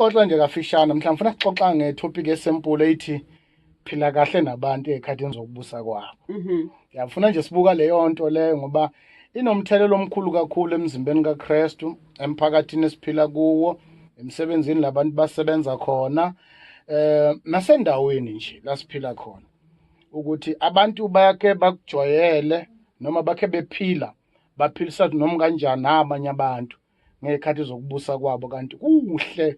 Sixoxe nje kafishane, mhlawumbe ngifuna sixoxa ngetopic esimple ethi phila kahle nabantu ezikhathini zokubusa kwabo. Ngiyafuna nje sibuka leyo nto leyo ngoba inomthelela omkhulu kakhulu emzimbeni kaKristu, emphakathini esiphila kuwo, emsebenzini labantu basebenza khona, nasendaweni nje la siphila khona. Ukuthi abantu bayake bakujwayele noma bakhe bephila, baphilisa noma kanjani nabanye abantu ngezikhathi zokubusa kwabo, kanti kuhle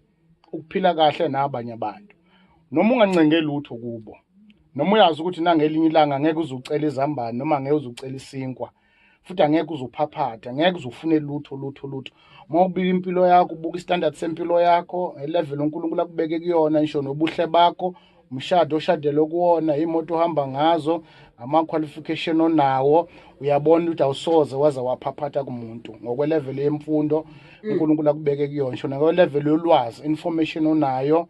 ukuphila kahle nabanye abantu. Noma ungancenge lutho kubo, noma uyazi ukuthi nangelinye ilanga ngeke uzucela izambane noma ngeke uzucela isinkwa, futhi angeke uzuphaphatha, ngeke uzufune lutho lutho lutho. Uma ubika impilo yakho, ubuka istandard sempilo yakho, level uNkulunkulu akubeke kuyona, ngisho nobuhle bakho, umshado oshadele kuwona, imoto ohamba ngazo, ama-qualification onawo, uyabona ukuthi awusoze waze waphaphatha kumuntu ngokwelevel yemfundo uNkulunkulu akubeke kuyona, ngisho ngokwelevel yolwazi, information onayo,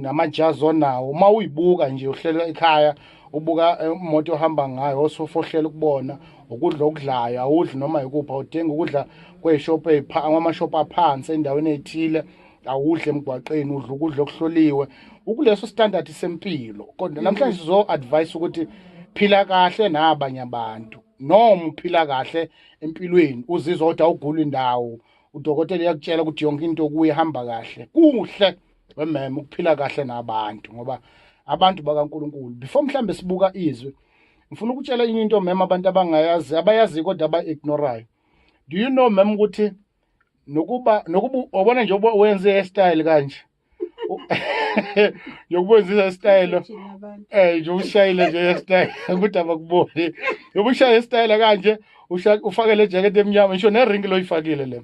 namajazi onawo. Uma uyibuka nje uhlela ekhaya, ubuka imoto ohamba ngayo, osofohlela ukubona ukudla okudlayo, awudli noma ikuphi, awudingi ukudla kwey'shop amashop aphansi endaweni ey'thile, awudle emgwaqeni, udla ukudla okuhloliwe, ukuleso standard sempilo. Kodwa namhlanje sizo advise ukuthi phila kahle nabanye abantu. Noma uphila kahle empilweni, uzizwa ukuthi awuguli indawo, udokotela uyakutshela ukuthi yonke into kuye ihamba kahle, kuhle wememe ukuphila kahle nabantu ngoba abantu bakaNkuluNkulu. Before mhlambe sibuka izwi, ngifuna ukutshela enye into mema abantu abangayazi, abayazi kodwa aba-ignorayo. Do you know mem ukuthi nokuba ubona nje wenze hairstyle kanje, yokubenza hairstyle, nje ushayile nje hairstyle ukuthi abakuboni, yobushaya hairstyle kanje, ufake le jacket emnyama, ngisho ne-ring loyifakile le.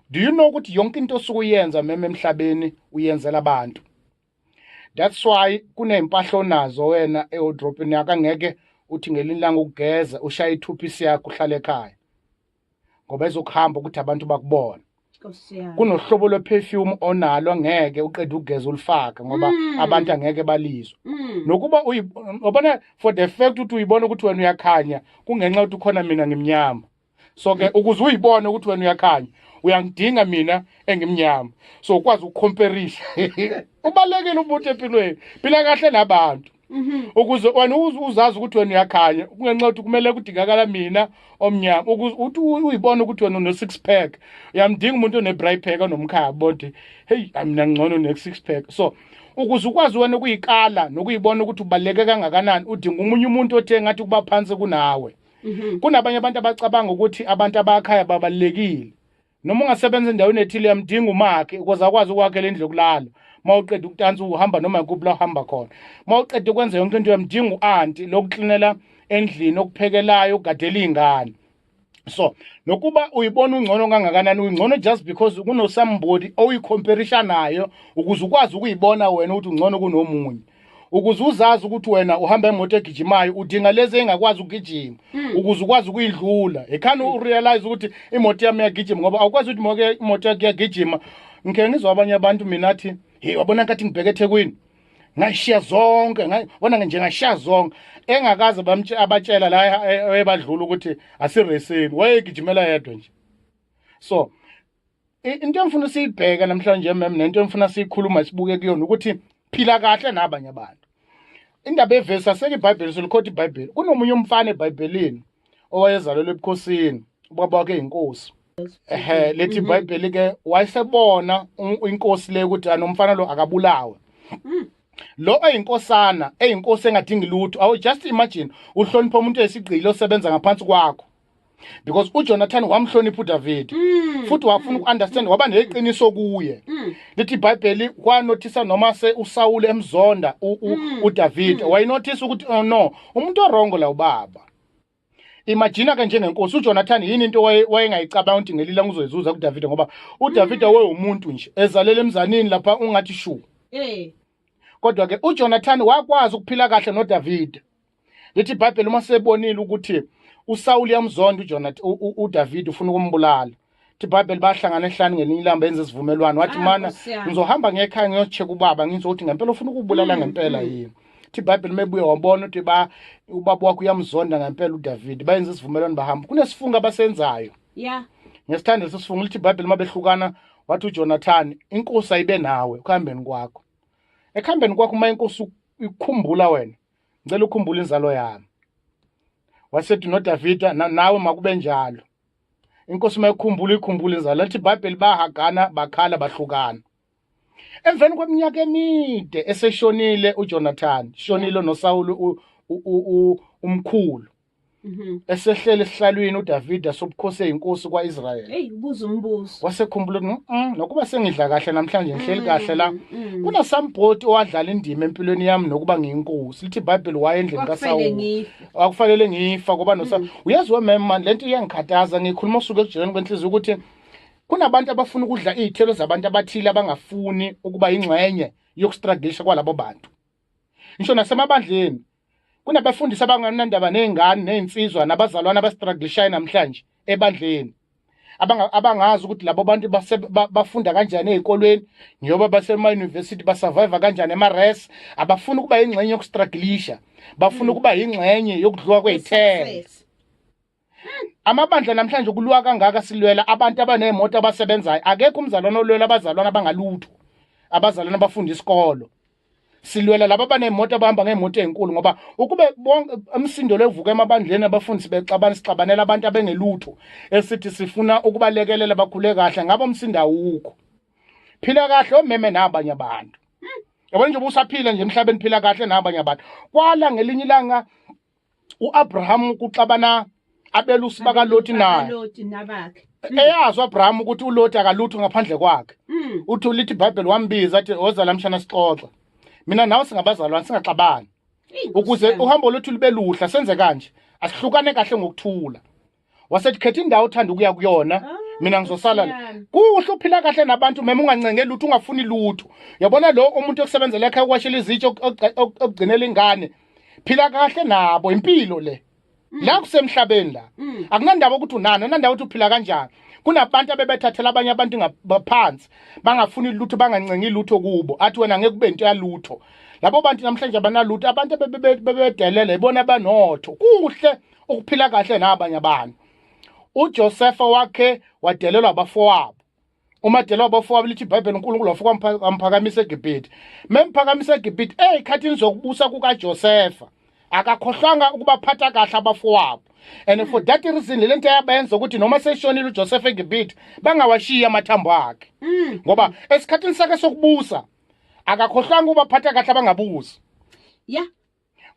Do you know ukuthi yonke into osuke uyenza meme emhlabeni uyenzela abantu? That's why kuney'mpahla onazo wena ewardrobe yakho, angeke uthi ngelinye ilanga ukugeza ushaye i-two-piece yakho uhlale ekhaya, ngoba ezokuhamba ukuthi abantu bakubone. Kunohlobo lwe-perfume onalo, ngeke uqede ukugeza ulifake ngoba abantu angeke balizwe. Nokuba uyabona for the fact ukuthi uyibona ukuthi wena uyakhanya, kungenxa yokuthi ukhona mina ngimnyama. So ke ukuze uyibone ukuthi wena uyakhanya, uyangidinga mina engimnyama, so ukwazi ukucomparisha. Ubalekile umuntu empilweni, phila kahle nabantu ukuze wena uzazi ukuthi wena uyakhanya, kungenxa yokuthi kumele kudingakala mina omnyama. Ukuze uthi uyibone ukuthi wena une six pack, uyamdinga umuntu one braai pack onomkhaba, bonke hey, mina ngcono ne six pack. So ukuze ukwazi wena ukuyikala nokuyibona ukuthi ubaleke kangakanani, udinga umunye umuntu othe ngathi kuba phansi kunawe. Kunabanye abantu abacabanga ukuthi abantu abakhaya babalekile. Noma ungasebenza endaweni ethile, uyamdinga umakhe ukuze akwazi ukwakhela indlu yokulala. Uma uqeda ukutansa uhamba noma ikuphi la uhamba khona, uma uqeda ukwenza yonke into, uyamdinga u-anti lokuklinela endlini, okuphekelayo, ugadela iy'ngane. So nokuba uyibona ungcono kangakanani, uyingcono just because kuno-somebody oyicomparisha nayo, ukuze ukwazi ukuyibona wena ukuthi ungcono kunomunye. Ukuze uzazi ukuthi wena uhamba emoto egijimayo, udinga lezi engakwazi ukugijima ukuze ukwazi ukuyidlula. Ekhani urealize ukuthi imoto yami iyagijima, ngoba awukwazi ukuthi imoto yakho iyagijima. Ngike ngizwa abanye abantu mina athi, hey, wabona nkathi ngibheke eThekwini ngayishiya zonke, ngayibona nje ngashiya zonke, engakaze abatshela la ebadlula ukuthi asireseni, wayegijimela yedwa nje. So into engifuna siyibheke namhlanje mem, nento engifuna siyikhuluma sibuke kuyona, ukuthi phila kahle nabanye abantu. Indaba evesi aseke iBhayibheli, selikhotha iBhayibheli. Kunomunye umfana eBhayibhelini owayezalelwe ebukhosini, ubaba wakhe inkosi. Ehe, lethi iBhayibheli ke wayesebona inkosi le ukuthi anomfana lo akabulawe. Lo oyinkosana, eyinkosi engadingi lutho. Awu, just imagine uhlonipha umuntu esigqilo osebenza ngaphansi kwakho. Because uJonathan wamhlonipha uDavid futhi wafuna ukunderstand, waba neqiniso kuye. Lithi iBhayibheli kwanothisa noma se uSaul emzonda uDavid, wayinothisa ukuthi oh no, umuntu orongo la ubaba. Imagine ke njengenkosi uJonathan, yini into wayengayicabanga ukuthi ngelila uzoyizuza kuDavid, ngoba uDavid wayewumuntu nje ezalela emzanini lapha ungathi shu. Kodwa ke uJonathan wakwazi ukuphila kahle noDavid. Lithi iBhayibheli uma sebonile ukuthi uSaul yamzonda uJonathan, uDavid ufuna ukumbulala. Lithi iBhayibheli bahlangana ehlane ngelinye ilanga, benza isivumelwano. Wathi mana ngizohamba ngekhaya ngiyocheck ubaba, ngizokuthi ngempela ufuna ukubulala ngempela yini. Lithi iBhayibheli mebuye wabona ukuthi ba ubaba wakhe uyamzonda ngempela uDavid. Bayenza isivumelwano bahamba. Kunesifungo abasenzayo. Ngesithanda lesifungo, lithi iBhayibheli mabehlukana Wathi uJonathan, inkosi ayibe nawe ekuhambeni kwakho. Ekuhambeni kwakho uma inkosi ikukhumbula wena, ngicela ukhumbule inzalo yami. Wasethi noDavida, nawe makube njalo. Inkosi uma ikukhumbula ikhumbula inzalo. Lathi iBhayibheli bahagana, bakhala, bahlukana. Emveni kweminyaka emide eseshonile uJonathan, shonile noSawulu umkhulu. Esehlele esihlalweni uDavida sobukhosi eyinkosi kwaIsrael. Hey, ubuza umbuzo. Wasekhumbula ukuthi nokuba sengidla kahle namhlanje, ngihleli kahle la. Kuna somebody owadlala indima empilweni yami nokuba ngiyinkosi. Lithi iBhayibheli waye endlini Kwakufanele kaSawuli. ngife. Akufanele ngifa ngoba nosa. Uyazi wemem man, lento iyangikhathaza, ngikhuluma usuku ekujuleni kwenhliziyo ukuthi kunabantu abafuna ukudla izithelo zabantu abathile abangafuni ukuba ingxenye yokustrugglisha kwalabo bantu. Ngisho nasemabandleni kunabafundisi abanganandaba nezingane nezinsizwa nabazalwane abastrugglishayo namhlanje ebandleni, abangazi ukuthi labo bantu bafunda kanjani ezikolweni, njengoba basema university, basurvive kanjani ema-res. Abafuni ukuba ingxenye yokustrugglisha, bafuna ukuba ingxenye yokudliwa kwezithelo. Success. Amabandla namhlanje kulwa kangaka, silwela abantu abanezimoto abasebenzayo. Akekho umzalwane olwela abazalwane abangalutho, abazalwane abafunda isikolo. Silwela laba abanezimoto, abahamba ngemoto ezinkulu, ngoba ukube bonke umsindo levuka emabandleni, abafundisi bexabana, sixabanela abantu abengelutho esithi sifuna ukubalekelela bakhule kahle, ngabe umsindo awukho. Phila kahle omeme nabanye abantu. Yabona nje usaphila nje emhlabeni, phila kahle nabanye abantu. Kwala ngelinye ilanga uAbraham kuxabana abelusi bakaLoti naye. Loti nabakhe. Eyazi uAbraham ukuthi uLoti akalutho ngaphandle kwakhe. Uthi lithi iBhayibheli wambiza, athi, "Woza la mshana, sixoxe. Mina nawe singabazalwane, singaxabani. Eyi, Nkosi Ukuze yami. uhambo lwethu lube luhla, senze kanje. Asihlukane kahle ngokuthula." Wasethi, "Khetha indawo othanda ukuya kuyona. Ah, Mina ngizosala la." Nkosi yami. Kuhle uphila kahle nabantu mema, ungancenge lutho, ungafuni lutho. Uyabona lo umuntu okusebenzela ekhaya, ukwashela izitsha, okugcinela ingane. Phila kahle nabo, impilo le. La kusemhlabeni la. Akunandaba ukuthi unani, akunandaba ukuthi uphila kanjani. Kunabantu abebethathela abanye abantu ngaphansi, bangafuni lutho, bangancengi lutho kubo. Athi wena ngeke kube into yalutho. Labo bantu namhlanje abanalutho, abantu abebedelela ibona abanotho. Kuhle ukuphila kahle nabanye abantu. uJosepha wakhe wadelelwa abafowabo. Uma delelwa abafowabo, lithi iBhayibheli uNkulunkulu wafika wamphakamisa eGibhithe. Memphakamisa eGibhithe, ezikhathini zokubusa kukaJosepha, akakhohlwanga ukubaphatha kahle abafowabo. And for that reason le nto yabenza ukuthi noma seshonile uJoseph eGibhithe bangawashiyi amathambo akhe. Ngoba esikhathini sakhe sokubusa akakhohlwanga ukubaphatha kahle abangabusi.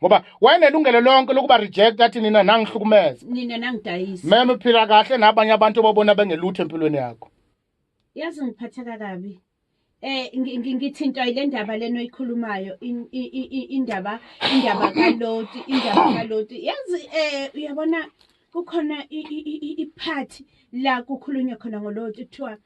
Ngoba wayenelungelo lonke lokuba reject, athi, "Nina nangihlukumeza." Nina nangidayisa. Meme, uphila kahle nabanye abantu obabona bengelutho empilweni yakho. Yazi ngiphatheka kabi. Ngithintwa ile ndaba leno oyikhulumayo, indaba kaLoti, indaba kaLoti. Yazi uyabona kukhona ipart la kukhulunywa khona ngoLoti, kuthiwa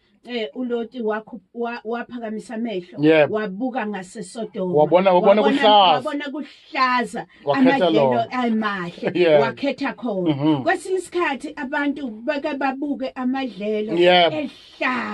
uLoti wakho waphakamisa amehlo, wabuka ngaseSodoma, Wabona kuhlaza. Wabona kuhlaza, Wakhetha amadlelo lona. amahle, wakhetha khona. Kwesinye isikhathi abantu bake babuke amadlelo ehlaza,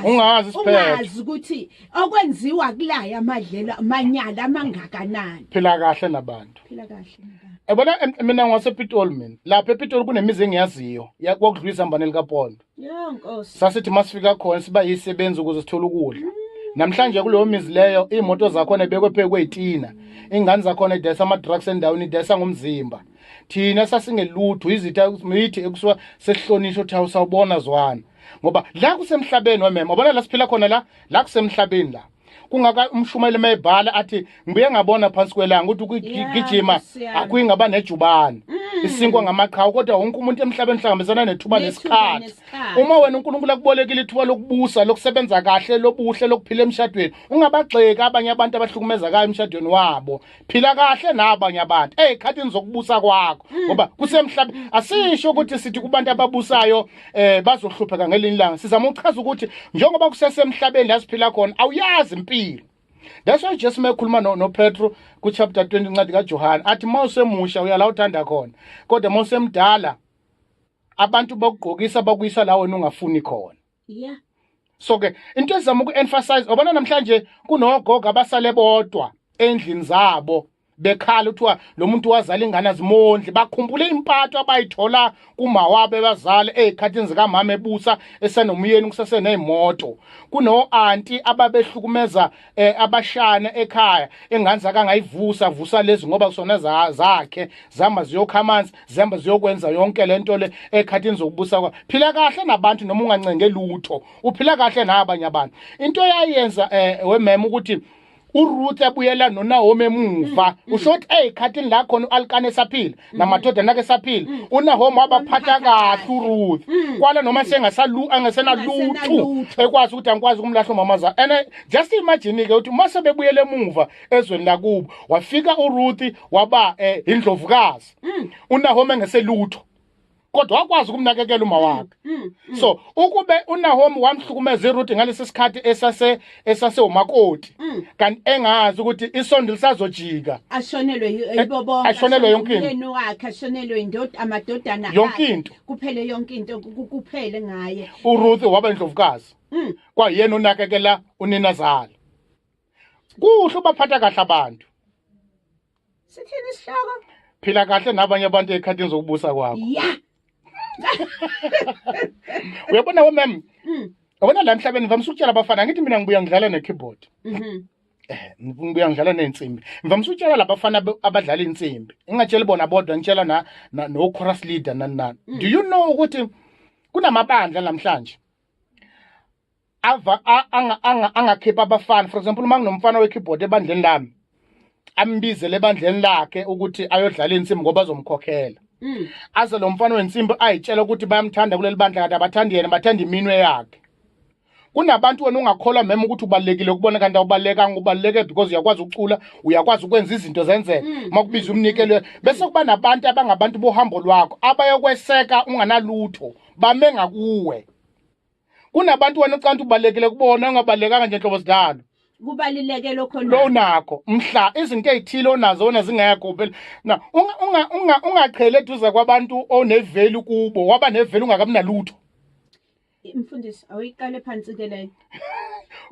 Ungazi isiphetho. Ungazi ukuthi okwenziwa kulaya amadlelo amanyala amangakanani. Phila kahle nabantu. Phila kahle nabantu. Yabona mina ngasePitoli, mina lapha ePitoli kunemizi engiyaziyo kwakudlula izambane likaPondo. Yo Nkosi. Sasithi masifika khona siba yisebenzi ukuze sithole ukudla. Namhlanje kuleyo mizi leyo iy'moto zakhona ibekwe phezu kwey'tina, iy'ngane zakhona idayisa ama-drugs endaweni, idayisa ngomzimba. Thina sasingelutho, izitha mithi ekusuka sesihlonishwa ukuthi awusawubona zwana, ngoba la kusemhlabeni wemema. Wabona la siphila khona la, la kusemhlabeni la kungaka umshumayeli mayebhala athi, "Ngibuye ngabona phansi kwelanga ukuthi ukugijima Nkosi yami. akuyingaba nejubane, isinkwa ngamaqhawe, kodwa wonke umuntu emhlabeni uhlangabezana nethuba Nethuba nesikhathi." Nesikhathi. Uma wena uNkulunkulu akubolekile ithuba lokubusa, lokusebenza kahle, lobuhle, lokuphila emshadweni, ungabagxeki abanye abantu abahlukumezekayo emshadweni wabo. Phila kahle nabanye abantu ey'khathini zokubusa kwakho, ngoba kusemhlabeni. Asisho ukuthi sithi kubantu ababusayo bazohlupheka ngelinye ilanga. Sizama ukuchaza ukuthi njengoba kusesemhlabeni la siphila khona, awuyazi impilo. That's why Jesu mekhuluma no noPetro ku chapter 20 incwadi kaJohane athi, "Mawusemusha uya la uthanda khona, kodwa mawusemdala abantu bakugqokisa bakuyisa la wena ungafuni khona." So ke into ezama uku-emphasize, ubona namhlanje kunogogo abasale bodwa endlini zabo. Bekhala kuthiwa lo muntu wazala ingane azimondli, bakhumbule impatho abayithola kumawabo ebazali ezikhathini zikamama ebusa esenomyeni kusesenezimoto. Kuno anti ababehlukumeza abashana ekhaya, ingane zakangayivusa vusa lezi ngoba kusona zakhe zihamba ziyokha amanzi, zihamba ziyokwenza yonke lento le ekhathini zokubusa kwa. Phila kahle nabantu noma ungancenge lutho, uphila kahle nabanye abantu. Into eyayenza wemema ukuthi uRuth abuyela noNaomi emuva, usho ukuthi ey'khathini la khona u-Alkana esaphila namadodana akhe esaphila, uNaomi wabaphatha kahle uRuth, kwala noma angasenalutho, Angasenalutho. ekwazi ukuthi angikwazi ukumlahla umama. And just imagine-ke ukuthi uma sebebuyele emuva ezweni lakubo, wafika uRuth waba indlovukazi, uNaomi engeselutho, kodwa wakwazi ukumnakekela uma wakhe. So ukube uNaomi wamhlukumeza iRuth ngalesi sikhathi esase umakoti, kanti engazi ukuthi isondo lisazojika, ashonelwe yibo bonke, ashonelwe yonke into. Umyeni wakhe, ashonelwe indoda, amadodana Yonke akhe. into. Kuphele yonke into, kuphele ngaye. uRuth waba indlovukazi, kwayena unakekela uninazala. Kuhle ubaphatha kahle abantu. Sithini isihloko? Phila kahle nabanye abantu ekhathini zokubusa kwakho. Uyabona we ma'am, uyabona la emhlabeni ngivamise ukutshela abafana, ngithi mina ngibuya ngidlala ne-keyboard, ngibuya ngidlala ney'nsimbi. Ngivamise ukutshela labafana abadlala insimbi, ngingatsheli bona bodwa, ngitshela na no chorus leader nani nani. Do you know ukuthi kunamabandla namhlanje ava angakhipha abafana? For example, uma kunomfana we-keyboard ebandleni lami, ambizele ebandleni lakhe ukuthi ayodlala insimbi ngoba azomkhokhela, aze lo mfana wensimbi ayitshela ukuthi bayamthanda kuleli bandla, kanti abathandi yena, bathanda iminwe yakhe. Kunabantu wena ungakholwa mema ukuthi ubalulekile ukubona, kanti awubalulekanga. Ubaluleke because uyakwazi ukucula, uyakwazi ukwenza izinto zenzeke uma kubiza umnikelo. Bese kuba nabantu abangabantu bohambo lwakho abayokweseka unganalutho, bame ngakuwe. Kunabantu wena ucanti ubalulekile kubona, ungabalulekanga nje nhlobo sidalo. Kubaluleke lokho. Lo nakho mhla izinto ezithile onazo wona zingekho phela na ungaqhele eduze kwabantu onevalue kubo, waba nevalue ungakabi nalutho. Mfundisi, awuyiqale phansi ke leyo.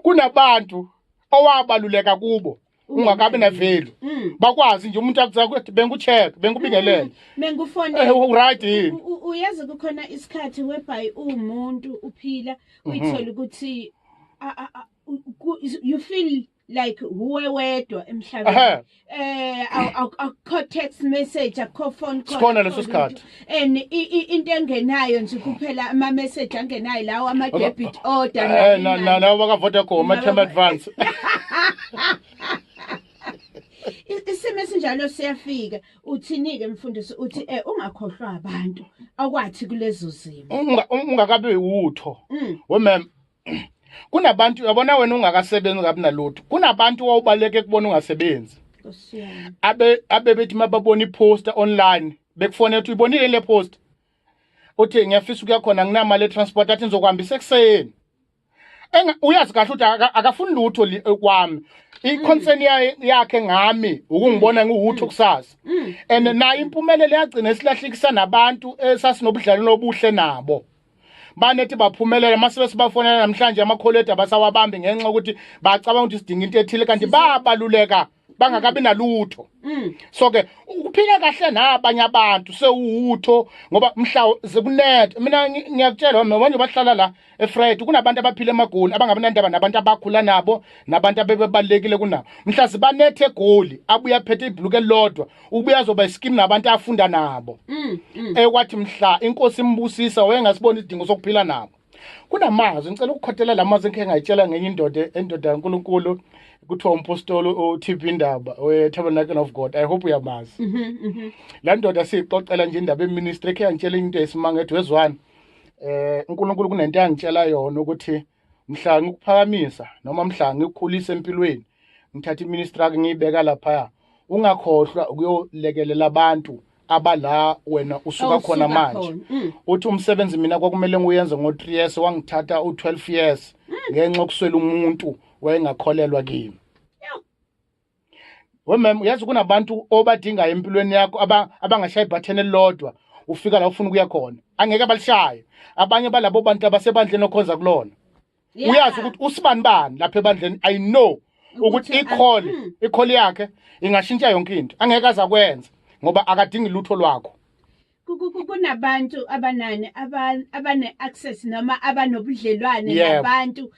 Kunabantu owabaluleka kubo ungakabi nevalue, bakwazi nje umuntu akuthi bengu-check, bengubingelele, Mengufone. Right yini? Uyazi kukhona isikhathi whereby uwumuntu uphila uyithola ukuthi you feel like uwe wedwa emhlabeni. Akukho text message, akukho phone call, Sikhona leso akukho sikhathi. lutho. And into engenayo nje kuphela ama message angenayo lawo ama debit order, nani, na nani. na nawo baka Vodacom ama term advance. Isimo esinjalo siyafika. Uthini-ke mfundisi? Uthi ungakhohlwa abantu akwathi kulezo zimo. Ungakabi utho, we ma'am, kunabantu, uyabona wena ungakasebenzi, ungabi nalutho, kunabantu owawubaleke kubona ungasebenzi, Nkosi yami. Abe bethi mababona iposter online bekufonela ukuthi uyibonile le post, uthi ngiyafisa ukuya khona, nginamali e-transport, athi ngizokuhambisa ekuseni. Uyazi kahle ukuthi akafuni lutho kwami, i-concern yakhe ngami ukungibona ngiwutho kusasa. And nayo impumelelo yagcina esilahlekisa nabantu esasinobudlelwano obuhle nabo, banethi baphumelela, mase sibafonela namhlanje amakholedi abasawabambi ngenxa yokuthi bacabanga ukuthi sidinga into ethile, kanti babaluleka bangakabi nalutho. So ke ukuphila kahle nabanye abantu sewutho, ngoba mhla zikunetha, mina ngiyakutshela mina, manje bahlala la eFred, kunabantu abaphila emagoli abangabi nandaba nabantu abakhula nabo nabantu abebebalekile kunabo. Mhla zibanethe egoli, abuye aphethe ibhuluku elilodwa, ubuye azoba ischeme nabantu afunda nabo, ekwathi mhla inkosi imbusisa wayengasibona isidingo sokuphila nabo. Kunamazwi, ngicela ukukhotela la mazwi engike ngayitshela ngenye indoda, endoda kaNkulunkulu, kuthiwa umpostoli uTB Ndaba we-Tabernacle of God. I hope uyamazi. La ndoda siyixoxela nje indaba eministry, ekhe yangitshela into esimanga, ethi wezwana, uNkulunkulu kunento angitshela yona ukuthi mhla ngikuphakamisa noma mhla ngikukhulisa empilweni, ngithatha iministry yakhe ngiyibeka lapha, ungakhohlwa ukuyolekelela abantu abala wena usuka khona Awusuka manje. khona. Uthi umsebenzi mina kwakumele ngiwenze ngo-3 years wangithatha u-12 years ngenxa yokuswela umuntu wayengakholelwa kimi. We ma'am, uyazi kunabantu obadingayo empilweni yakho abangashaya ibhatheni elilodwa ufika la ufuna ukuya khona, angeke balishaye. Abanye balabo bantu abasebandleni okhonza kulona, uyazi ukuthi usibani bani lapha ebandleni, I know. Ukuthi i-call i-call yakhe ingashintsha yonke into. Angeke azakwenza ngoba akadingi lutho lwakho. Kunabantu abanani abane access noma abanobudlelwane nabantu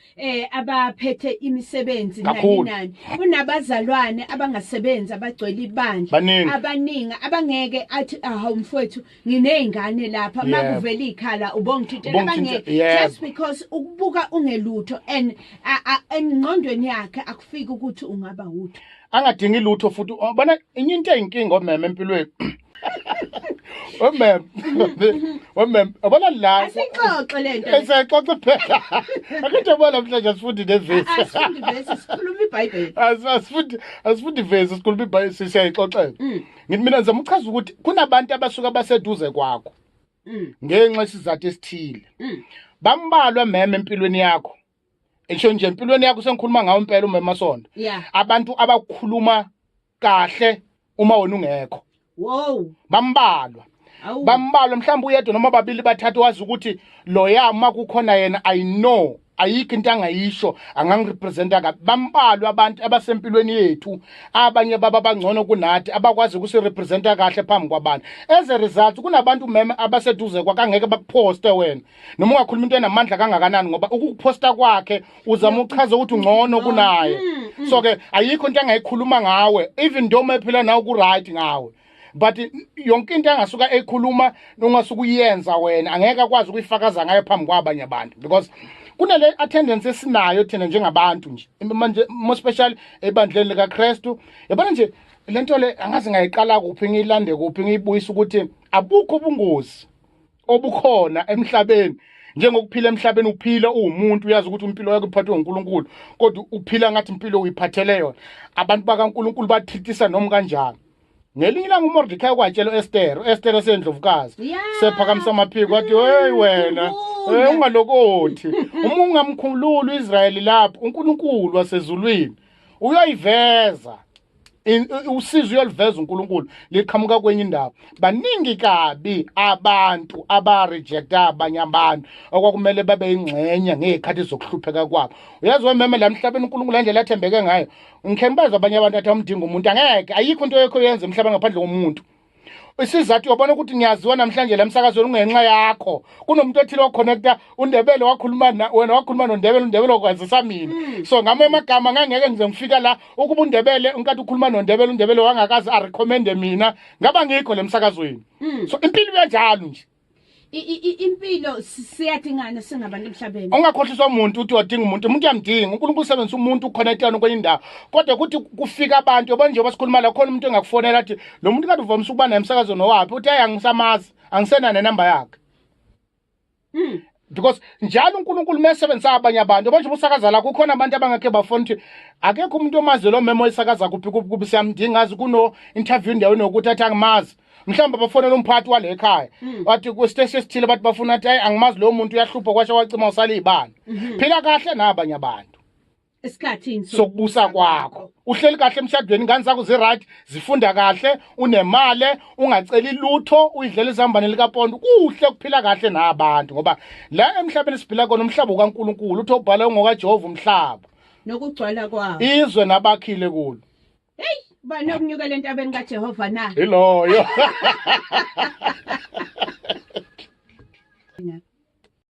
abaphethe imisebenzi nani nani. Kunabazalwane abangasebenzi abagcwele ibandla abaningi abangeke athi awu mfowethu nginezingane lapha makuvela ikhala ubongithintela abangeke, just because ukubuka ungelutho and engqondweni yakhe akufiki ukuthi ungaba utho. Angadingi lutho futhi. Bona enye into eyinkinga omeme empilweni, omeme, omeme, yabona la Asixoxe lento. Esexoxe phela. Akuthe bona namhlanje asifundi nevesi. Asifundi vesi, sikhuluma iBhayibheli. Asifundi vesi, sikhuluma iBhayibheli, siyayixoxela. Ngithi mina ngizama ukuchaza ukuthi kunabantu abasuka baseduze kwakho ngenxa yesizathu esithile. Bambalwa meme empilweni yakho. Ngisho nje empilweni yakho sengikhuluma ngawo impela umema Masondo. Abantu abakhuluma kahle uma wena ungekho. Wow. Bambalwa. Bambalwa, mhlawumbe uyedwa noma babili bathathu wazi ukuthi loya uma kukhona yena, I know ayikho into angayisho angangirepresenta kabi. Bambalwa abantu abasempilweni yethu, abanye baba bangcono kunathi, abakwazi ukusirepresenta kahle phambi kwabantu. As a result, kunabantu meme abaseduze kwakangeke bakuphoste wena noma ungakhuluma into enamandla kangakanani, ngoba ukukuphosta kwakhe uzama ukuchaza ukuthi ungcono kunaye. So ke ayikho into angayikhuluma ngawe, even though ephila nawe ku right ngawe, but yonke into angasuka ekhuluma ungasuka uyenza wena angeke akwazi ukuyifakaza ngayo phambi kwabanye abantu, because kunale attendance esinayo thina njengabantu nje manje, more especially ebandleni likaKristu. Yabona nje lento le, angazi ngayiqala kuphi, ngiyilande kuphi, ngiyibuyisa ukuthi abukho ubungozi obukhona emhlabeni njengokuphila emhlabeni. Uphila uwumuntu, uyazi ukuthi impilo yakho iphathwe uNkulunkulu, kodwa uphila ngathi impilo uyiphathele yona. Abantu bakaNkulunkulu bathithisa noma kanjani. Ngelinye ilanga uMordecai kwatshela uEsther, uEsther esendlovukazi, sephakamisa amaphiko, wathi, "Hey wena, hey, ungalokothi uma ungamkhululi uIsrayeli lapho, uNkulunkulu wasezulwini uyoyiveza usizo, uyoliveza uNkulunkulu liqhamuka kwenye indawo." Baningi kabi abantu aba-rejecta abanye abantu okwakumele babe ingxenye ngey'khathi zokuhlupheka kwabo. Uyazi wememe la emhlabeni uNkulunkulu andlela athembeke ngayo. Ngikhe ngibazwa abanye abantu athi awumdinga umuntu, angeke, ayikho into yakho yenza emhlabeni ngaphandle komuntu. Isizathu, uyabona ukuthi ngiyaziwa namhlanje la emsakazweni kungenxa yakho. Kunomuntu othile oconnecta uNdebele, wakhuluma wena, wakhuluma noNdebele, uNdebele wakwazisa mina. So ngamanye amagama ngangeke ngize ngifika la ukuba uNdebele unkathi ukhuluma noNdebele, uNdebele wangakaze arecommende mina, ngaba ngikho le emsakazweni. So impilo iyanjalo nje. Impilo siyadingana singabantu emhlabeni. Ungakhohliswa umuntu uthi wadinga umuntu, umuntu uyamdinga uNkulunkulu, usebenzisa umuntu uconnectana kwenye indawo, kodwa kuthi kufika abantu, yabona njengoba sikhuluma la, khona umuntu engakufonela athi lo muntu kade uvamise ukuba naye emsakazweni owaphi, uthi hayi angisamazi, angisenayo nenamba yakhe. Because njalo uNkulunkulu mesebenzisa abanye abantu, manje ubusakaza la kukhona abantu abangekhe bafona ukuthi akekho umuntu omazi lo memo oyisakaza kuphi kuphi kuphi, siyamdinga, azi kuno interview endaweni yokuthi athi angimazi. Mhlawumbe bafonela umphathi wale ekhaya, wathi kwisiteshi esithile bathi bafuna, athi hayi angimazi lowo muntu, uyahlupha, kwasha wacima usala izibani. Phila kahle nabanye abantu esikhathini sokubusa kwakho. Uhleli kahle emshadweni, ingane zakho zi-right, zifunda kahle, unemali, ungaceli lutho, uyidlela izambane likapondo. Kuhle ukuphila kahle nabantu, ngoba la emhlabeni siphila kona umhlaba kaNkulunkulu, uthi obhala ungokaJehova umhlaba nokugcwala kwawo, izwe nabakhile kulo. Hey, bani okunyukela entabeni kaJehova na? Iloyo.